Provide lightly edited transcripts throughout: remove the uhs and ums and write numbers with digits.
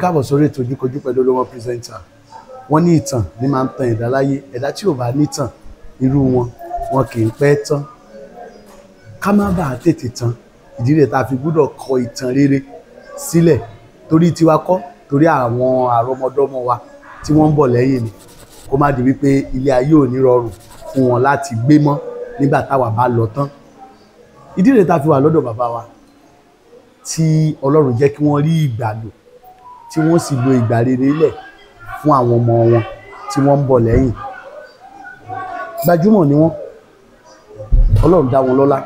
Káàbọ̀ sórí ètò Ojúkojú pẹ̀lú Olówó presenter. Wọ́n ní ìtàn ní máa ń tan ẹ̀dá láyé. Ẹ̀dá tí ò bá nítàn, irú wọn wọn kì í pẹ́ tán. Ká má bàa tètè tán, ìdí rẹ̀ tá a fi gbúdọ̀ kọ ìtàn rere sílẹ̀, torí tiwa kọ́, torí àwọn àrọmọdọ́mọ wa tí wọ́n ń bọ̀ lẹ́yìn ni, kó má di wípé ilé ayé ò ní rọrùn fún wọn láti gbé mọ́ nígbà táwa bá lọ tán. Ìdí rẹ̀ tá a fi wà lọ́dọ̀ bàbá wa tí Ọlọ́run jẹ́ kí wọ́n rí ìgbà lò, tí wọ́n sì lo ìgbà rere lẹ̀ fún àwọn ọmọ wọn tí wọ́n ń bọ̀ lẹ́yìn. Gbajúmọ̀ ni wọ́n, Ọlọ́run dá wọn lọ́lá,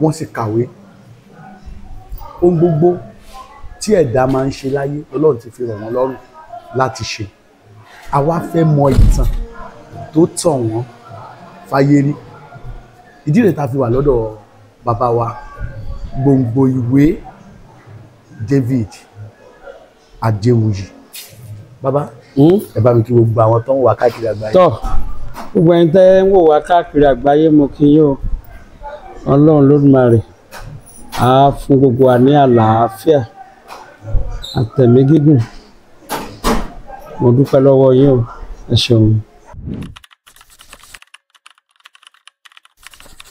wọ́n sì kàwé. Ohun gbogbo tí ẹ̀dá máa ń ṣe láyé, Ọlọ́run ti fi rọ̀ wọ́n lọ́rùn láti ṣe. Àwa fẹ́ mọ ìtàn tó tàn wọ́n fáyé rí. Ìdí rẹ̀ tá fi wà lọ́dọ̀ bàbá wa Gbòǹgbò Ìwé David Adéwuyì. Bàbá, ẹ bá mi kí gbogbo àwọn tó ń wà káàkiri àgbáyé. Tọ́, gbogbo ẹni tẹ́ ń wò wá káàkiri àgbáyé, mo kí yín o. Ọlọ́run Lódùmarè á fún gbogbo wa ní àlàáfíà àtẹ̀mí gígùn. Mo dúpẹ́ lọ́wọ́ yín o, ẹ ṣeun.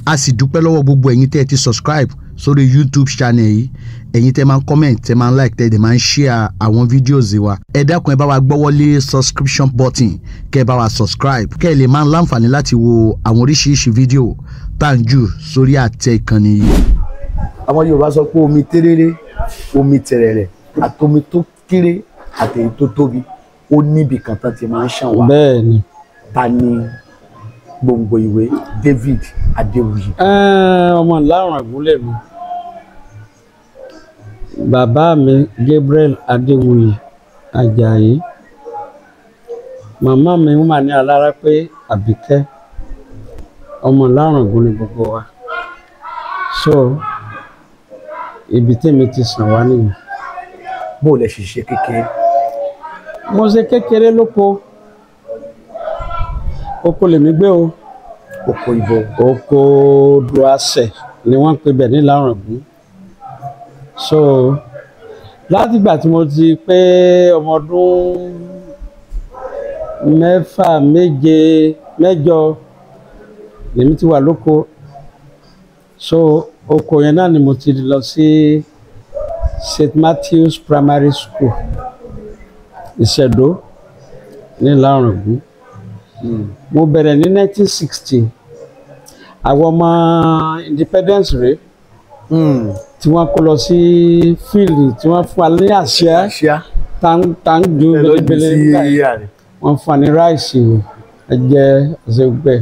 A sì dúpẹ́ lọ́wọ́ gbogbo ẹ̀yin tẹ́ ẹ ti subscribe sórí YouTube channel yìí, ẹ̀yin tẹ́ máa ń comment, tẹ́ máa ń like, tẹ́ ẹ dẹ̀ máa ń share àwọn videos wa. Ẹ dákun, ẹ bá wa gbọ́wọ́lé subscription button, kẹ́ ẹ bá wa subscribe, kẹ́ ẹ lè máa láǹfààní láti wo àwọn oríṣiríṣi fídíò tá à ń jù sórí àtẹ ìkànnì yìí. Àwọn Yorùbá sọ pé omi téréré, omi tẹ̀rẹ̀rẹ̀, àtomi tó kéré àtèyí tó tóbi, ó níbi kan tán ti máa ń ṣàn wá. Bẹ́ẹ̀ ni. Ta ni Gbòǹgbò Ìwé David Adéwuyì? Ọmọ Ìlárùn Àgúnlẹ̀ mi. Bàbá mi Gabriel Adéwuyì Àjàyí. Màmá mi wọ́n máa ní alára pé Àbíkẹ́. Ọmọ Ìlárùn Àgún ni gbogbo wa. So ibi tèmi ti sàn wá nìyẹn. Bó o lẹ ṣe ṣe kékeré? Mo ṣe kékeré lóko. Oko lèmi gbé o. Oko ibo? Oko Duasẹ ni wọ́n ń pè bẹ̀ ní Ìlárùn Àgún. So látìgbà tí mo ti pé ọmọ ọdún 6, 7, 8 lèmi ti wà lóko. So oko yẹn náà ni mo ti lọ sí St. Matthew's Primary School, Ìṣẹ̀dó ní Ìlárùn Àgún. Mo bẹ̀rẹ̀ ní 1960. Àwọn ọmọ Independence rèé tí wọ́n kó lọ sí fíìlì tí wọ́n fún wa ní àsíá tá ń ju belebele nígbà yẹn. Wọ́n fún wa ní ráìsì, ẹ̀jẹ̀, ọ̀sẹ̀gbẹ̀.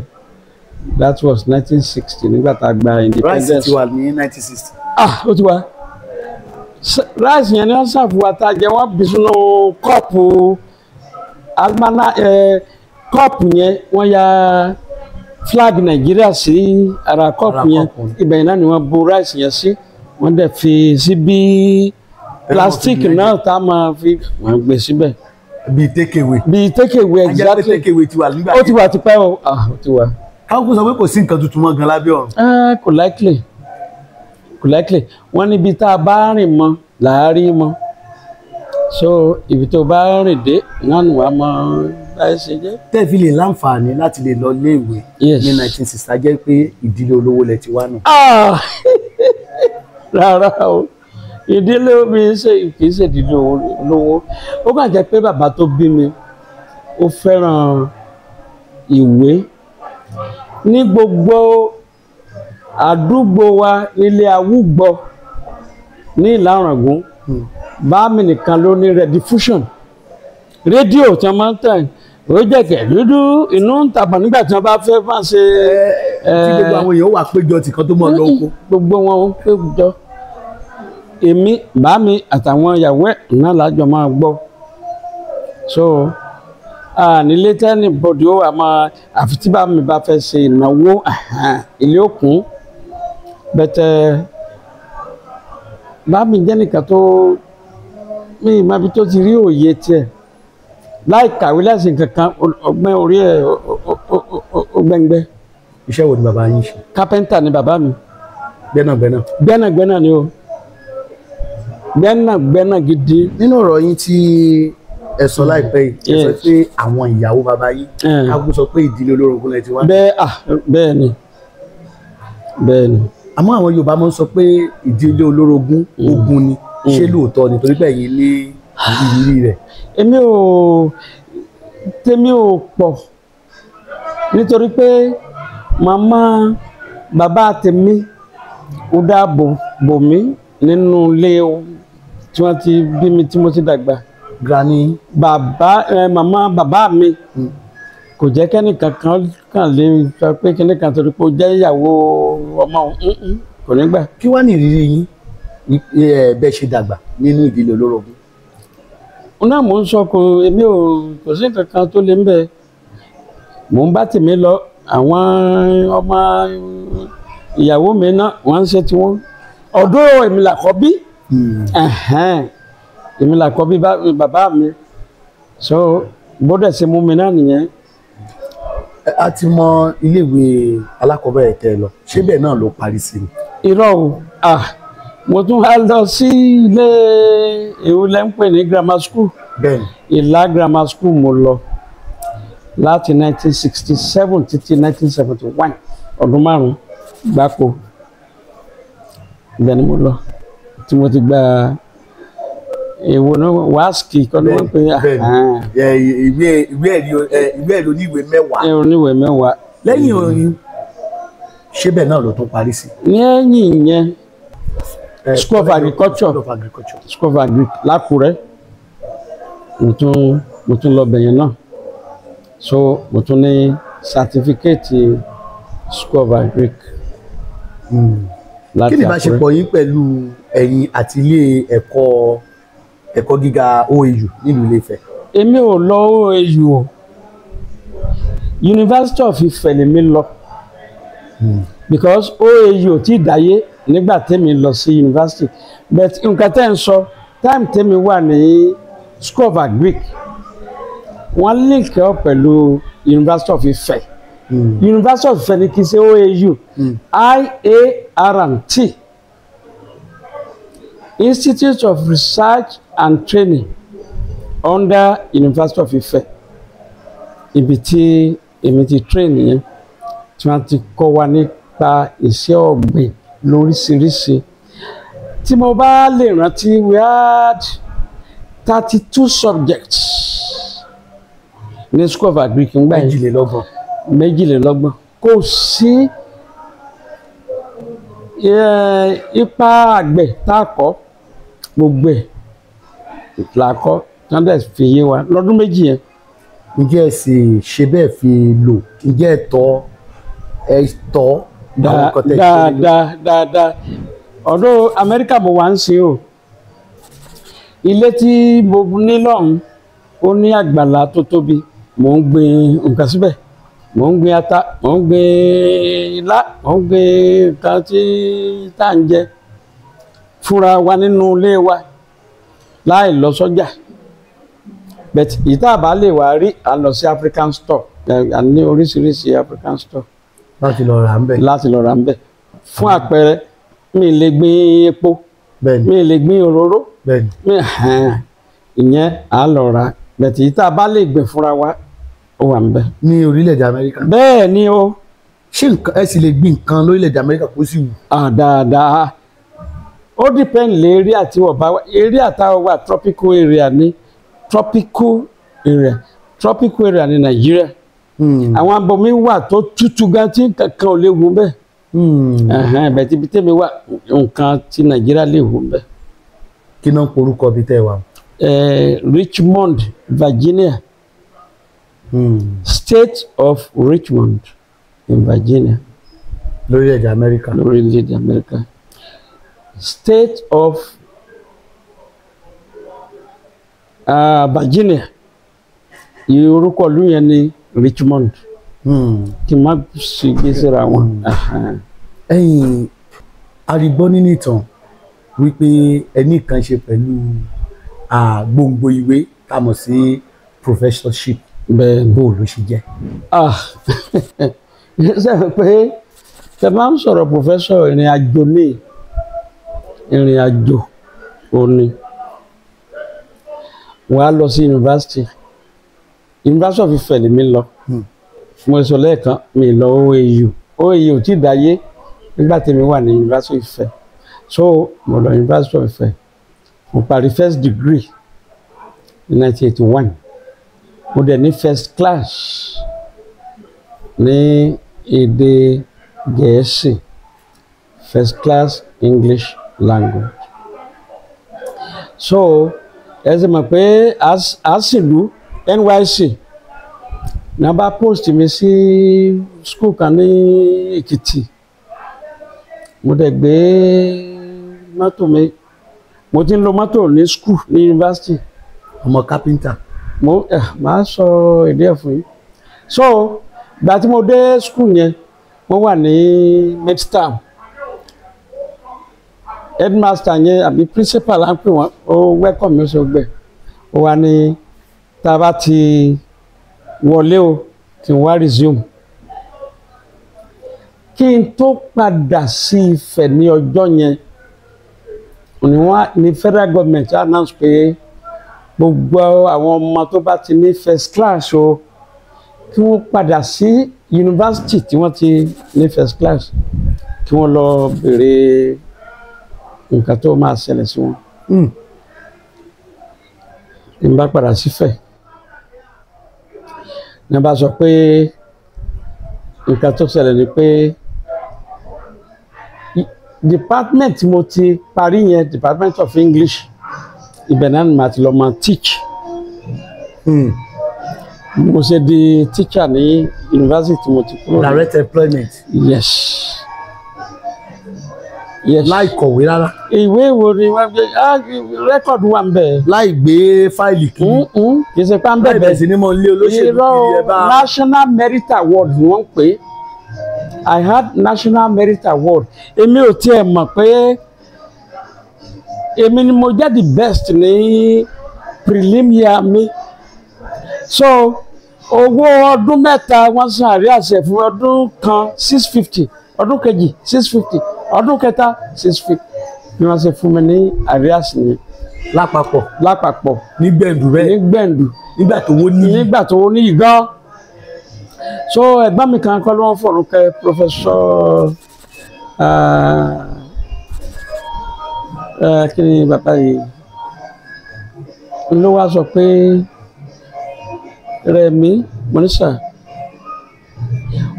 That was 1960 nígbà tá a gba independence. Ráìsì ti wà ní 1960. Ah, ó ti wà. Ráìsì yẹn ni wọ́n ṣàfù wa tá a jẹ, wọ́n bí sínú kọ́ọ̀pù almana, kọ́ọ̀pù yẹn wọ́n ya flag Nàìjíríà sí ara kọ́ọ̀pù yẹn. Ibẹ̀ yẹn náà ni wọ́n bu ráìsì yẹn sí, wọ́n dẹ̀ fi sí bí plastic náà tá a máa fi wọ́n gbé síbẹ̀. Bíi takeaway. Bíi takeaway, exactly. Ajá pé takeaway ti wà nígbà. Ó ti wà tipẹ́ o, ah, ó ti wà. Káwọn kò sọ pé kò sí nǹkan tuntun mọ́ gan lábẹ́ ọ̀run. Kò likely, kò likely. Wọ́n níbi tá a bá rìn mọ́ là á rí mọ́. So ibi tó bá rìn dé náà nù wá mọ́ báyìí ṣe jẹ́. Tẹ́ fi lè láǹfààní láti lè lọ léèwé ní 1960, jẹ́ pé ìdílé olówó lẹ ti wá nù. Rárá o, ìdílé mi ṣe kì í ṣe ìdílé olówó. Ó kàn jẹ́ pé bàbá tó bí mi ó fẹ́ràn ìwé. Ní gbogbo àdúgbò wa nílé Awúgbọ ní Ìlárùn Àgún, bá mi nìkan ló ní rediffusion rédíò tí wọ́n máa ń tẹ̀, ó jẹ̀kẹ̀ dúdú inú ń tàbà nígbà tí wọ́n bá fẹ́ máa ṣe. Tí gbogbo àwọn èèyàn wà péjọ tìkan tó mọ̀ lọ oko. Gbogbo wọn ó péjọ. Èmi, bá mi àtàwọn ìyàwó ẹ̀ náà lájọ máa gbọ́. So nílé tẹ́ni bọ̀dì ó wà máa àfi tí bá mi bá fẹ́ ṣe ìnáwó ilé òkun. Bẹ̀tẹ̀ bá mi jẹ́ nìkan tó mi ìmọ̀ ibi tó ti rí òye tiẹ̀ láì kàwé láìsí nǹkan kan, ọgbẹ́ orí ẹ̀ ó gbẹ́ngbẹ́. Iṣẹ́ wo ni bàbá yín ṣe? Kápẹ́ńtà ni bàbá mi. Gbẹ́nàgbẹ́nà. Gbẹ́nàgbẹ́nà ni o. Gbẹ́nàgbẹ́nà gidi. Nínú ọ̀rọ̀ yín tí ẹ sọ láìpẹ́ yìí, ẹ sọ pé àwọn ìyàwó bàbá yín, kákú sọ pé ìdílé olórogún lẹ ti wá. Bẹ́ẹ̀, ah, bẹ́ẹ̀ ni, bẹ́ẹ̀ ni. Àmọ́ àwọn Yorùbá máa ń sọ pé ìdílé olórogún ogun ni. Ṣé lóòótọ́ ni? Torí pé ẹ̀yin ní ìrírí rẹ̀. Èmi ò, tèmi ò pọ̀, nítorí pé màmá bàbá tèmi ó dáàbò bò mí nínú ilé tí wọ́n ti bí mi, tí mo ti dàgbà. Granny. Bàbá ẹ, màmá bàbá mi kò jẹ́ kẹ́nìkan kan kàn lè sọ pé kẹ́nìkan torí pé ó jẹ́ ìyàwó ọmọ òun, kò ní gbà. Kí wá ní ìrírí yín bẹ́ẹ̀ ṣe dàgbà nínú ìdílé olórogún? Náà mò ń sọ, kò, èmi ò, kò sí nǹkan kan tó lè ń bẹ. Mò ń bá tèmi lọ, àwọn ọmọ ìyàwó mi náà wọ́n ń ṣe tiwọn. Ọ̀dọ́ èmi làkọ́bí, èmi làkọ́bí bàbá mi, so bódẹ̀ ṣe mú mi náà nìyẹn. A ti mọ iléèwé alákọ̀ọ́bẹ̀rẹ̀ tẹ́ ẹ lọ, ṣé bẹ́ẹ̀ náà ló parí sí ni? Irọ́ o, ah, mo tún wá lọ sí ilé èwo lẹ́ ń pè ní grammar school. Bẹ́ẹ̀ni. Ìlá Grammar School mo lọ láti 1967 títí 1971, ọdún 5 gbáko. Ibẹ̀ ni mo lọ tí mo ti gba èwo náà, WASSCE kọ́ ni wọ́n pè é. Bẹ́ẹ̀ni, ìwé ẹ̀rí oníwèé 10. Oníwèé 10. Lẹ́yìn orin, ṣé bẹ́ẹ̀ náà ló tún parí sí? Lẹ́yìn yẹn, School of Agriculture. School of Agriculture. School of Agric l'Ákúrẹ́, mo tún lọ bẹ̀yẹn náà, so mo tún ní certificate School of Agric láti Kí ni Àkúrẹ́. ìbáṣepọ̀ yín pẹ̀lú ẹ̀yin àti ilé ẹ̀kọ́ gíga OAU nílùú Ilé-Ifẹ̀? Èmi ò lọ OAU o, University of Ife lèmi lọ, because OAU ò tí ì dáyé nígbà tẹ́mi lọ sí university. But nǹkan tẹ́ ń sọ, time tẹ́mi wà ní School of Agric, wọ́n link up pẹ̀lú University of Ife. University of Ife ni, kì í ṣe OAU. IART, Institute of Research and Training under University of Ife, ibi tí èmi ti train yẹn, tí wọ́n ti kọ́ wa nípa iṣẹ́ ọ̀gbìn lóríṣiríṣi. Tí mo bá lè rántí, we had 32 subjects ní School of Agric ńgbà yẹn. 32. 32. Kò sí ipa àgbẹ̀ tá a kọ́, gbogbo ẹ̀ là kọ́, tí wọ́n dẹ̀ fi yé wa lọ́dún 2 yẹn. Ǹjẹ́ ẹ sì ṣe bẹ́ẹ̀ fi lò? Ǹjẹ́ ẹ tọ́ àwọn nǹkan tẹ́ ṣe nílò? Dáadáa dáadáa. Ọ̀dọ̀ Amẹ́ríkà mo wà ń sìn o. Ilé tí mo ní lọ́hùn, ó ní àgbàlá tó tóbi. Mò ń gbin nǹkan síbẹ̀, mò ń gbin ata, mò ń gbin ilá, mò ń gbin nǹkan tí tá à ń jẹ fúnra wa nínú ilé wa láì lọ sọ́jà. But ìta bá lè wá rí, à ń lọ sí African store. À ní oríṣiríṣi African store láti lọ rà ń bẹ̀. Láti lọ rà ń bẹ̀. Fún àpẹẹrẹ, mi lè gbin epo, mi lè gbin òróró, mi hàn ìyẹn, à ń lọ rà. But ìta bá lè gbìn fúnra wa, ó wà ń bẹ̀. Ní orílẹ̀-èdè Amẹ́ríkà? Bẹ́ẹ̀ ni o. Ṣé nǹkan ẹ sì lè gbin nǹkan lórílẹ̀-èdè Amẹ́ríkà kó sì wù? Ah, dáadáa. Ó depend lé area tí wọ́n bá wà. Area táwọn wà, tropical area ní, tropical area ní Nàìjíríà. Àwọn abomi wà tó tútù gan tí nǹkan kan ò lè wù bẹ́ẹ̀. Bẹ́ẹ̀ tí ibi tẹ́mi wà, nǹkan tí Nàìjíríà lè wù bẹ́ẹ̀. Kí náà ń porúkọ ibi tẹ́ ẹ wà? Richmond, Virginia. State of Richmond in Virginia. Lórílẹ̀-èdè Amẹ́ríkà. Lórílẹ̀-èdè Amẹ́ríkà. State of Virginia, orúkọ ìlú yẹn ní Richmond. Kí n má sì gbé síra wọn. Ẹ̀yin arígbọ́ nínú ìtàn wípé ẹnì kan ṣe pẹ̀lú gbòǹgbò ìwé tá a mọ̀ sí professorship. Bẹ́ẹ̀ ni. Bó ló ṣe jẹ́? Ah, ṣe pé tẹ máa ń sọ̀rọ̀ professor, ìrìn àjò ní ìrìn àjò. Ó ní wọ́n á lọ sí yunifásitì, University of Ifẹ̀ lèmi lọ. Mo sọ lẹ́ẹ̀kan, mi lọ OAU. OAU ò tí ì dáyé nígbà tí mi wà ní University of Ifẹ̀. So mo lọ University of Ifẹ̀, mo parí first degree ní 1981. Mo dẹ̀ ní first class ní èdè Gẹ̀ẹ́sì, first class English language. So ẹ sì mọ̀ pé àsìlú NYSC ní wọ́n bá post mi sí school kan ní Èkìtì. Mo dẹ̀ gbé mọ́tò mi, mo ti ń lo mọ́tò ní school, ní yunifásitì. Ọmọ kápẹ́ńtà. Mo máa sọ èdè ẹ̀ fún yín. So ìgbà tí mo dé school yẹn, mo wà ní midterm. Headmaster yẹn àbí principal à ń pè wọ́n, ó welcome mi, ó sọ gbẹ, ó wà ní tá a bá ti wọlé o, kí n wá resume. Kí n tó padà sí Ifẹ̀ ní ọjọ́ yẹn ni wọ́n ní federal government announce pé gbogbo àwọn ọmọ tó bá ti ní first class o, kí wọ́n padà sí yunifásitì tí wọ́n ti ní first class, kí wọ́n lọ béèrè nǹkan tó máa ṣẹlẹ̀ sí wọn. Ní bá padà sífẹ̀, ní bá sọ pé nǹkan tó ṣẹlẹ̀ ni pé department tí mo ti parí yẹn, department of English, ibẹ̀ náà ni màá ti lọ máa teach. Mo ṣe di teacher ní university tí mo ti kúrò. Direct employment. Yes. Láì kọ̀wé rárá. Ìwé wo ni wọ́n gbé? Record wà ń bẹ̀. Láì gbé fáìlì kiri. Kì í ṣe pé ń láì bẹ̀bẹ̀. Bẹ̀rẹ̀ sí ní mọ̀ nílé olóṣèlú Irọ́. kiri ẹ bá. National Merit Award ni wọ́n ń pè é. I had National Merit Award. Èmi ò tiẹ̀ mọ̀ pé èmi ni mo jẹ́ the best ní prelim year mi. So owó ọdún 3 wọ́n san arrears fún ọdún kan 650, ọdún kejì 650, ọdún kẹta 650, bí wọ́n ṣe fún mi ní arrears nìyẹn. Lápapọ̀. Lápapọ̀. Ní gbẹ̀ǹdù bẹ́ẹ̀. Ní gbẹ̀ǹdù. Nígbà tó wó ní. Nígbà tó ní gan. So ẹ̀gbọ́n mi kan kọ́ ló ń fọ̀rùn kẹ́, Professor kí ni bàbá yìí, ló wá sọ pé, "Rẹ̀mí mọ́nísà,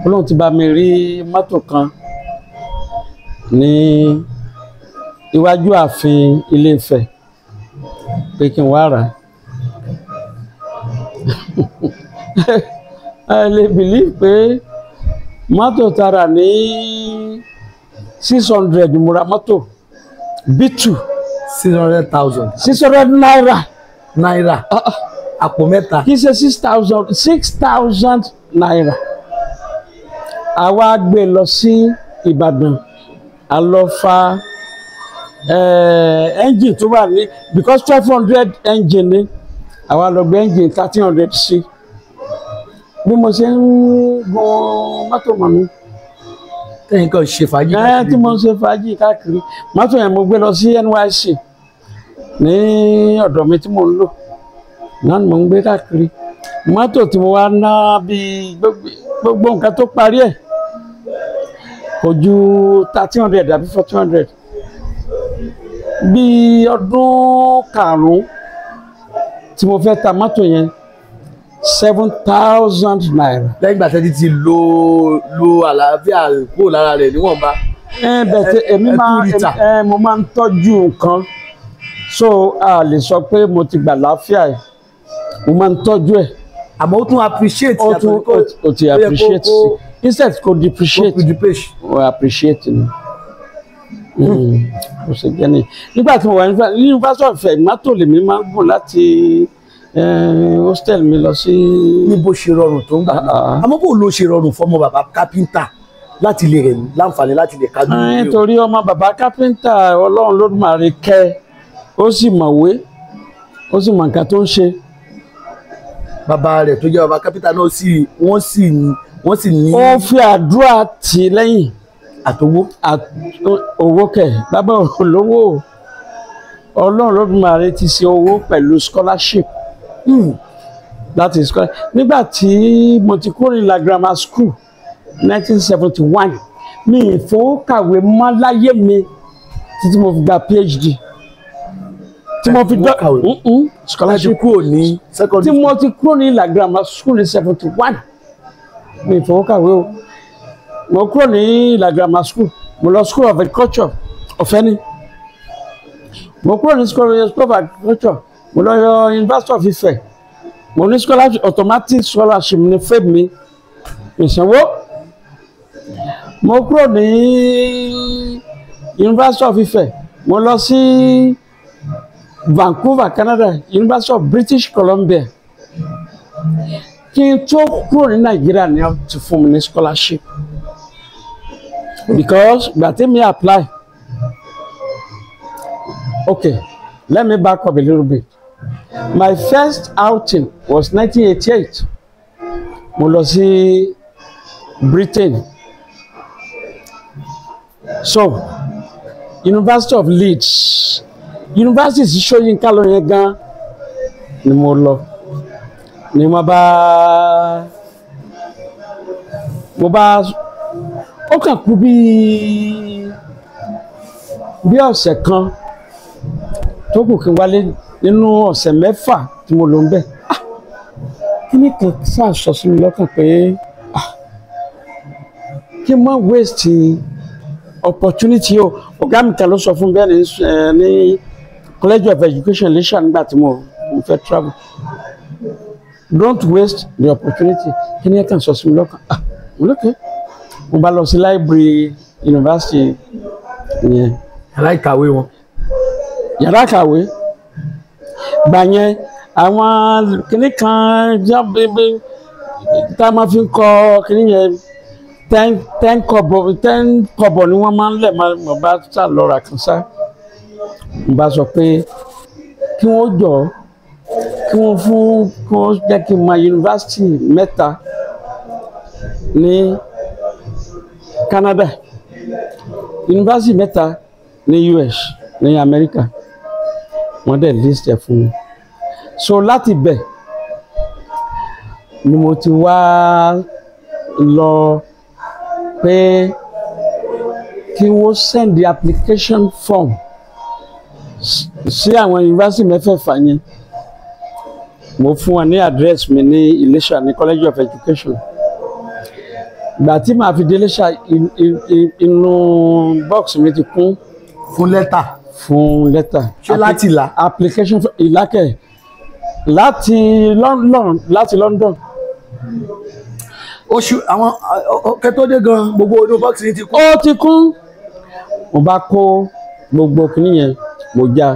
Ọlọ́run ti bá mi rí mọ́tò kan ní iwájú ààfin Ilé-Ifẹ̀ pé kí n wá rà á." Ẹ lè believe pé mọ́tò tara ní 600, mo ra mọ́tò B2. 600,000. ₦600. Náírà, àpò mẹ́ta. Kì í ṣe 6,000, ₦6,000. Àwa gbé lọ sí Ìbàdàn, a lọ fa engine tó wà ní, because 1200 engine ni, àwa lọ gbé engine 1300 sí. Bí mo ṣe ń gun mọ́tò mọ̀ mi. Tẹ́yìn kan ṣe fàájì. Ẹ tí mo ń ṣe fàájì káàkiri. Mọ́tò yẹn mo gbé lọ sí NYSC ní ọ̀dọ̀ mi tí mo ń lò náà ni mo ń gbé káàkiri. Mọ́tò tí mo wá ná bí gbogbo nǹkan tó parí ẹ̀ kò ju 1300 àbí 1400. Bí ọdún 5 tí mo fẹ́ ta mọ́tò yẹn, ₦7,000. Lẹ́yìn ìgbà tẹ́tí ti lo àlàáfíà kúrò lára rẹ̀ níwọ̀nba. Ẹ bẹ̀tẹ̀ èmi ẹ máa tún rí tà. Ẹ mo máa ń tọ́jú nǹkan, so a lè sọ pé mo ti gbà láfíà ẹ̀, mo máa ń tọ́jú ẹ̀. Àmọ́ ó tún appreciate. Ó tún ó ti ó yẹ appreciate sí instead kò depreciate. Kó depreciate. Ó appreciate ni. Ó ṣe jẹ́ ni nígbà tí mo wà ní University of Ifẹ̀, mọ́tò lèmi máa ń gùn láti hostel mi lọ sí. Ní bó ṣe rọrùn tó ń gbà náà. Ah, ah. Àmọ́ bó ló ṣe rọrùn fọmọ bàbá kápẹ́ńtà láti lè rẹ̀ láǹfààní láti lè kájú Ẹ, ilé o? Torí ọmọ bàbá kápẹ́ńtà, Ọlọ́run Lódùmarè kẹ́, ó sì mọ̀wé, ó sì mọ̀ nǹkan tó ń ṣe. Bàbá rẹ̀ tó jẹ́ bàbá kápẹ́ńtà náà sì wọ́n sì ní. Ó fi àdúrà tì í lẹ́yìn. Àtowó. Owó kẹ̀, bàbá olówó. Ọlọ́run Olódùmarè ti ṣe owó pẹ̀lú scholarship láti scholarship. Nígbà tí mo ti kúrò ní Ìlà Grammar School 1971, mi ì fowó kàwé mọ́ láyé mi títí mo fi gba PhD. Tí mo fi Ẹ fowó kàwé? Scholarship. Láti kúrò ní Tí secondary. mo ti kúrò ní Ìlà Grammar School ní 71, mi ì fowó kàwé o. Mo kúrò ní Ìlà Grammar School, mo lọ School of Agriculture, ọ̀fẹ́ ni. Mo kúrò ní School of Agriculture, mo lọ University of Ife. Mo ní scholarship, automatic scholarship ní fẹ́ mi ìsanwó. Mo kúrò ní University of Ife, mo lọ sí Vancouver, Canada, University of British Columbia. Kí n tó kúrò ní Nàìjíríà ni wọ́n ti fún mi ní scholarship, because gbà tí mi apply, okay, let me back up a little bit. My first outing was 1988. Mo lọ sí Britain, so University of Leeds, University tí Ṣóyínká lọ yẹn gan ni mo lọ. Ni mo bá ó kàn kú bí ọ̀sẹ̀ kan tó kù kí n wálé nínú ọ̀sẹ̀ 6 tí mo lò ń bẹ̀. Ah, kí ni kan sáà sọ sí mi lọ́kàn pé, ah, kí n má waste opportunity o. Ọ̀gá mi kan ló sọ fún mi bẹ́ẹ̀ ní College of Education Iléṣà nígbà tí mo fẹ́ travel, "Don't waste the opportunity." Kí ni ẹ kàn sọ sí mi lọ́kàn? Ah, mo lókè, mo bá lọ sí library university yẹn. Yàrá ìkàwé wọn. Yàrá kàwé gbà yẹn, àwọn kinní kan já bébé tá a máa fi ń kọ kinní yẹn, 10 10 kọ́bọ̀, 10 kọ́bọ̀ ni wọ́n máa ń lẹ̀. Máa mo bá sá lọ rà kan sá. Mo bá sọ pé kí wọ́n jọ, kí wọ́n fún, kí wọ́n jẹ́ kí n mọ yunifásitì mẹ́ta ní Canada, yunifásitì mẹ́ta ní US, ní Amẹ́ríkà. Wọ́n dẹ̀ list ẹ̀ fún mi. So láti bẹ̀ ni mo ti wá lọ pé kí wọ́n send the application form sí àwọn yunifásitì mẹ́fẹ̀ẹ̀fà yẹn. Mo fún wọn ní address mi ní Iléṣà, ní College of Education. Ìgbà tí màá fi dé Iléṣà, inú box mi ti kún. Fún lẹ́tà? Fún lẹ́tà. Ṣé láti Ìlà? Application fún ìlákẹ̀ láti London, láti London. Oṣù àwọn kẹtó dé gan, gbogbo inú box yìí ti kún. Ó ti kún. Mo bá kó gbogbo kìíní yẹn, mo já,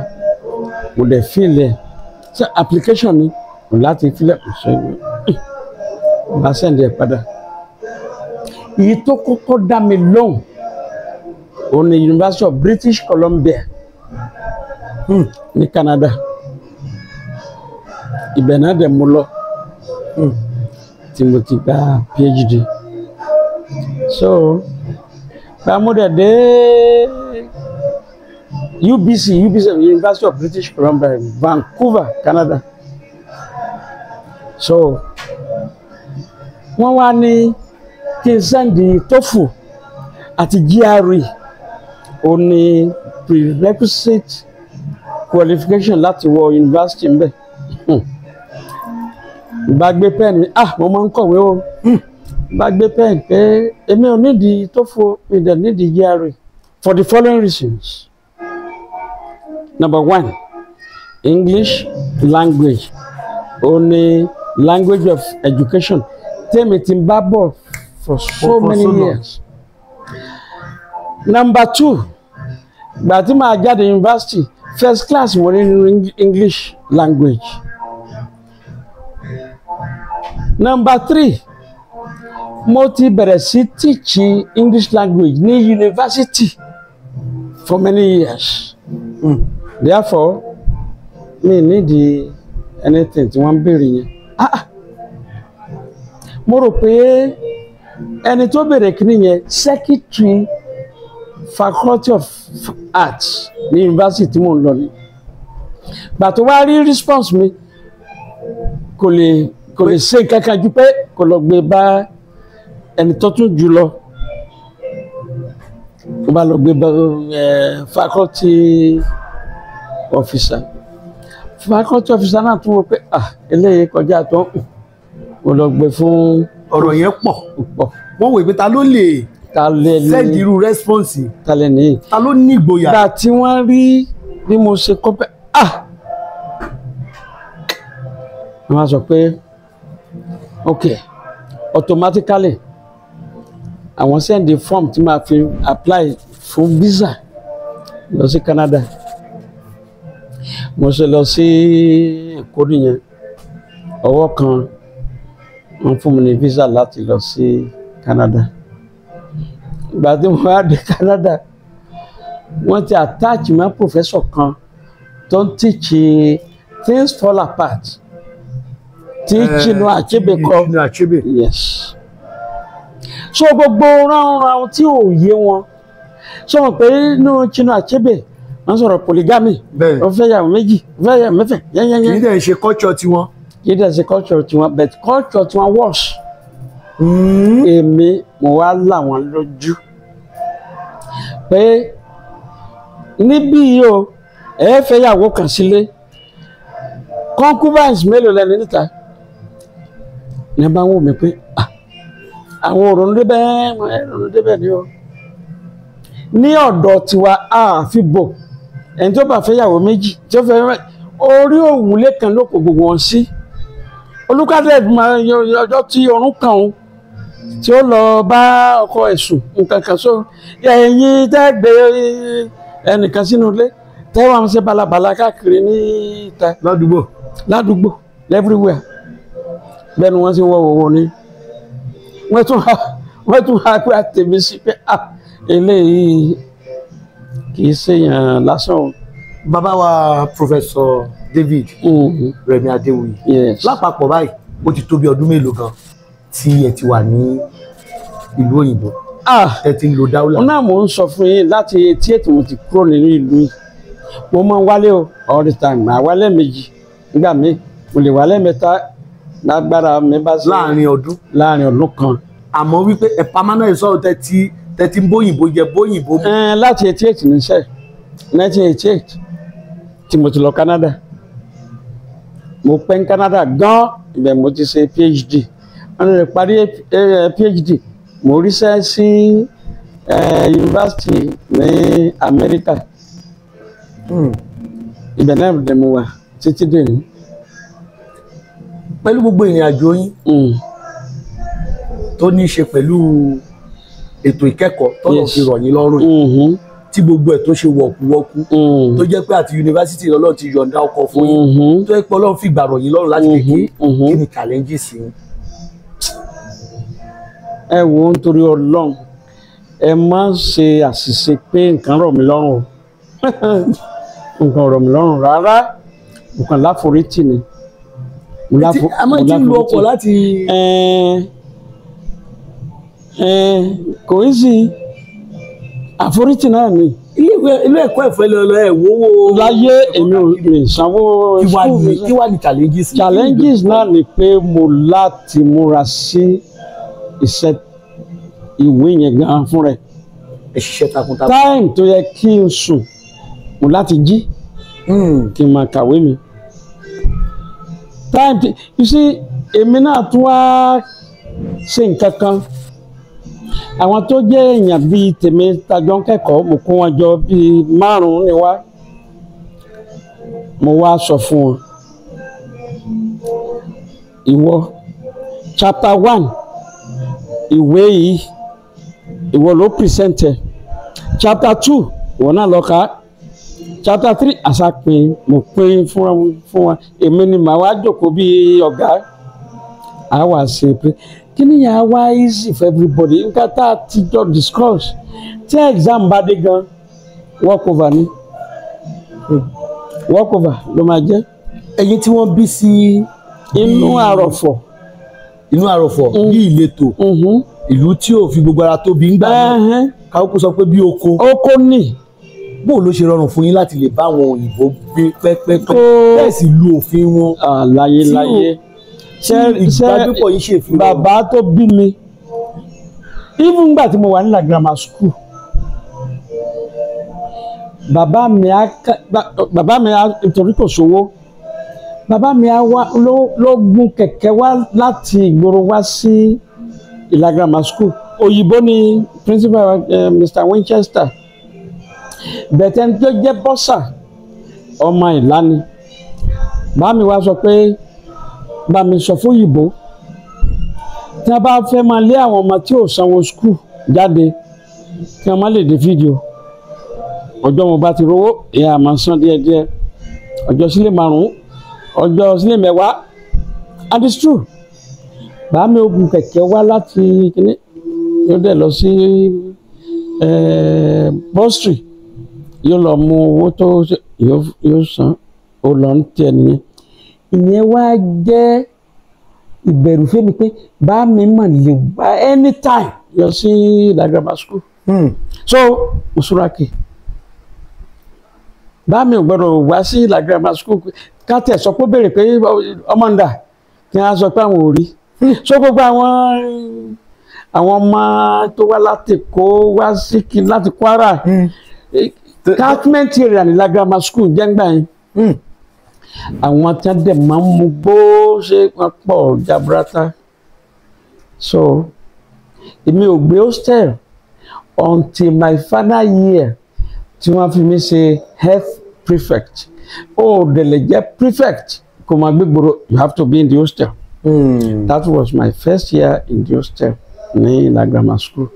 mo dẹ̀ fill ẹ̀. Ṣe application ni mo láti fill ẹ̀, ṣe mo bá send ẹ̀ padà. Èyí tó kọ́kọ́ dá mi lóhùn, òun ni University of British Columbia ní Canada. Ibẹ̀ náà dẹ̀ mo lọ tí mo ti gba PhD. So gba mo dẹ̀ dé UBC, UBC, University of British Columbia, Vancouver, Canada. So wọ́n wá ní kí n send TOEFL àti GRE, ó ní prerequisite qualification láti wọ university ńbẹ. Bá gbé pen, ah, mo máa ń kọ̀wé o. Bá gbé pen pé èmi ò nídìí TOEFL, mi dẹ̀ nídìí GRE, for the following reasons. Number one, English language ó ní language of education tèmi ti ń bá bọ̀ for so For many so long. years. Number two, gbà tí màá jáde university, first class mo ní nínú English language. Number three, mo ti bẹ̀rẹ̀ sí teach English language ní university for many years. Therefore, mi need anything tí wọ́n ń béèrè yẹn. Ah, ah. Mo rò pé ẹni tó béèrè kíní yẹn, secretary Faculty of Arts ní university tí mò ń lọ ni. Gbà tó wá rí response mi, kò lè ṣe nǹkan kan ju pé kò lọ gbé bá ẹni tó tún jù lọ. Ó bá lọ gbé bá faculty officer. Faculty officer náà tún wọ pé, ah, eléyìí kọjá tó ń kò lọ gbé fún. Ọ̀rọ̀ yẹn pọ̀. Pọ̀. Wọ́n wò pé ta ló lè ta lè send ní irú response? Ta lè ní? Ta ló ní ìgboyà? Ìgbà tí wọ́n rí bí mo ṣe kọ́ pé, ah, wọ́n á sọ pé ok, automatically àwọn send the form tí màá fi apply fún visa lọ sí Canada. Mo ṣe lọ sí Èkó nìyẹn. Ọwọ́ kan, wọ́n fún mi ní visa láti lọ sí Canada. Ìgbà tí mo wá dé Canada, wọ́n ti attach mọ́ professor kan tó ń teach Things Fall Apart tí Chinua Achebe kọ. Chinua Achebe. Yes. So gbogbo ránran tí ò yé wọn sọ wọn pé inú Chinua Achebe, wọ́n sọ̀rọ̀ polygamy. Bẹ́ẹ̀. Ó fẹ́ yàwó méjì, ó fẹ́ yàwó mẹ́fẹ̀. Kì í Yẹ́nyẹ́nyẹ́. dẹ̀ ṣe culture tiwọn. Kì í dẹ̀ ṣe culture tiwọn, but culture tiwọn worse. Èmi mo wá là wọ́n lójú pé níbí yìí o, ẹ fẹ́ yàwó kan sílé, concubines mélòó lẹni níta? Ní bá ń wò mí pé, ah, àwọn òrònú débẹ̀, òrònú débẹ̀ ni o. Ní ọ̀dọ̀ tiwa, a fi bò ẹni tó bá fẹ́ yàwó méjì, tí ó fẹ́ orí òwúlé kan ló kó gbogbo wọn sí. Olùkádẹ́ ọjọ́ tí ọrùn kàn ó tí ó lọ bá ọkọ ẹ̀sùn nǹkan kan, so ẹ̀yin tẹ́ gbé ẹnìkan sínú ilé, tẹ́ wàá ń ṣe balabala káàkiri ní ìta ládùúgbò. Ládùúgbò, everywhere. Bẹ́ẹ̀ ni wọ́n ti wọ́ owó ni wọ́n tún ha pé àtẹ̀mí sí pé, ah, eléyìí kì í ṣèyàn lásán o. Bàbá wa, Professor David Rẹ̀mí Adéwuyì, lápapọ̀ báyìí, ó ti tó bí ọdún mélòó gan tí ẹ ti wà ní ìlú òyìnbó, Ah, ẹ ti ń lo dáúlà? Náà mò ń sọ fún yín, láti 88 mo ti kúrò nínú ìlú yìí. Mo máa ń wálé o, all the time. Màá wálé méjì nígbà míì, mo lè wálé mẹ́ta lágbára mi bá sí. Láàrin ọdún? Láàrin ọdún kan. Àmọ́ wípé ẹ permanent sọ̀rọ̀, tẹ́tí ń bóyìnbó jẹ, bóyìnbó mu. Láti 88 níṣẹ́, 1988 tí mo ti lọ Canada. Mo pẹ́ ní Canada gan. Ibẹ̀ mo ti ṣe PhD. Wọ́n lè parí PhD, mo ríṣẹ́ sí yunifásitì ní Amẹ́ríkà. Ibẹ̀ náà dẹ̀ mo wà títí dé ní. Pẹ̀lú gbogbo ìrìn àjò yín tó ní í ṣe pẹ̀lú ètò ìkẹ́kọ̀ọ́ tọ́lọ̀ fi rọ̀ yín lọ́rùn yìí, tí gbogbo ẹ̀ tó ṣe wọ̀kúwọ́kú, tó jẹ́ pé àti yunifásitì lọ́lọ́run ti yọ̀ǹda ọkọ̀ fún yín, tó jẹ́ pé Ọlọ́run fìgbà rọ̀ yín lọ́rùn láti kékeré, kí ni challenges yín? Ẹ wo, nítorí Ọlọ́run, ẹ má ṣe àṣìṣe pé nǹkan rọ̀ mí lọ́rùn o. Nǹkan ò rọ̀ mí lọ́rùn rárá. Nǹkan láforítì ni. Mo A máa mo ti ń lo láforítì. ọkọ̀ láti Kò í sí àforítì náà ni. Ilé ẹ̀kọ́ ẹ̀fẹ́ lọ ẹ̀ wówó? Láyé, èmi ò lè sanwó Kí wá school ní mi. Kí wá ní challenges yín? Challenges náà ni pé mo láti múra sí iṣẹ́ ìwé yẹn gan fún rẹ̀. Ẹ ṣiṣẹ́ takuntakun. Time tó yẹ kí n sùn, mo láti jí kí n máa kàwé mi. Time tí, you see, èmi náà tún wá ṣe nǹkan kan. Àwọn tó jẹ́ èèyàn bíi tèmi tajọ ń kẹ́kọ̀ọ́, mo kó wọn jọ, bíi márùn-ún ni wá. Mo wá sọ fún wọn, ìwọ, chapter 1 ìwé yìí, ìwọ ló present ẹ. Chapter 2, ìwọ náà lọ kà á. Chapter 3, àṣà pín, mo pín fún wa. Èmi ni màá wá jókòó bí ọ̀gá, a wà ṣe pé kí ni yẹn á wá easy for everybody. Nǹkan tá a ti jọ discuss, tí exam bá dé gan, work over ni, work over ló máa jẹ́. Ẹ̀yin tí wọ́n bí sí inú àròfọ̀. Inú àròfọ̀ bí ìletò, ìlú tí ò fi gbogbo ara tóbi ńgbà náà, káwọ́kú sọ pé bí oko. Oko ní. Bó ló ṣe rọrùn fún yín láti lè bá àwọn òyìnbó gbé pẹ́pẹ́pẹ́, bẹ́ẹ̀ sì lu òfin wọn? Láyé láyé. Tí ìgbàgbépọ̀ yìí ṣe fi rọrùn. Bàbá tó bí mi, even gbà tí mo wà nílà grammar school, bàbá mi á, nítorí kò sówó, bàbá mi á wá ló gun kẹ̀kẹ́ wá láti ìgboro wá sí Ìlà Grammar School. Òyìnbó ni principal, Mr. Winchester, bẹ̀tẹ̀ tó jẹ́ bursar, ọmọ Ìlá ni. Bàbá mi wá sọ pé bá mi sọ fún òyìnbó, tí wọ́n bá fẹ́ máa lé àwọn ọmọ tí ò sanwó school jáde, kí wọ́n má lè dé fídíò. Ọjọ́ mo bá ti rówó, ìyá àmọ́ san díẹ̀díẹ̀, ọjọ́ sílé 5, ọjọ́ sílé 10. And it's true, bàá mi ogun kẹ̀kẹ́ wá láti kíní, yóò dẹ̀ lọ sí bursary, yóò lọ mú owó tó yóò san, ó lọ ń tiẹ̀ nìyẹn. Ìyẹn wá jẹ́ ìbẹ̀rù fẹ́mi pé bá mi mà lè wá anytime yọ sí Ìlà Grammar School. So òṣùràkì bá mi ò gbọ́dọ̀ wá sí Ìlà Grammar School, ká tẹ̀ sọ pé ó béèrè pé ọmọ ń dà, kí wọ́n á sọ pé àwọn ò rí. So gbogbo àwọn ọmọ tó wá láti kó wá sí kí láti Kwara, catchment area ní Ìlà Grammar School jẹ́ngbà yẹn, àwọn tí wọ́n dẹ̀ máa ń mú gbó ṣe wọ́n pọ̀ jaburata. So èmi ò gbé hostel until my final year, tí wọ́n fi mí ṣe health prefect. Ó dẹ̀ lè jẹ́ prefect kò máa gbé gbòòrò, you have to be in the hostel. That was my first year in the hostel ní Ìlà Grammar School.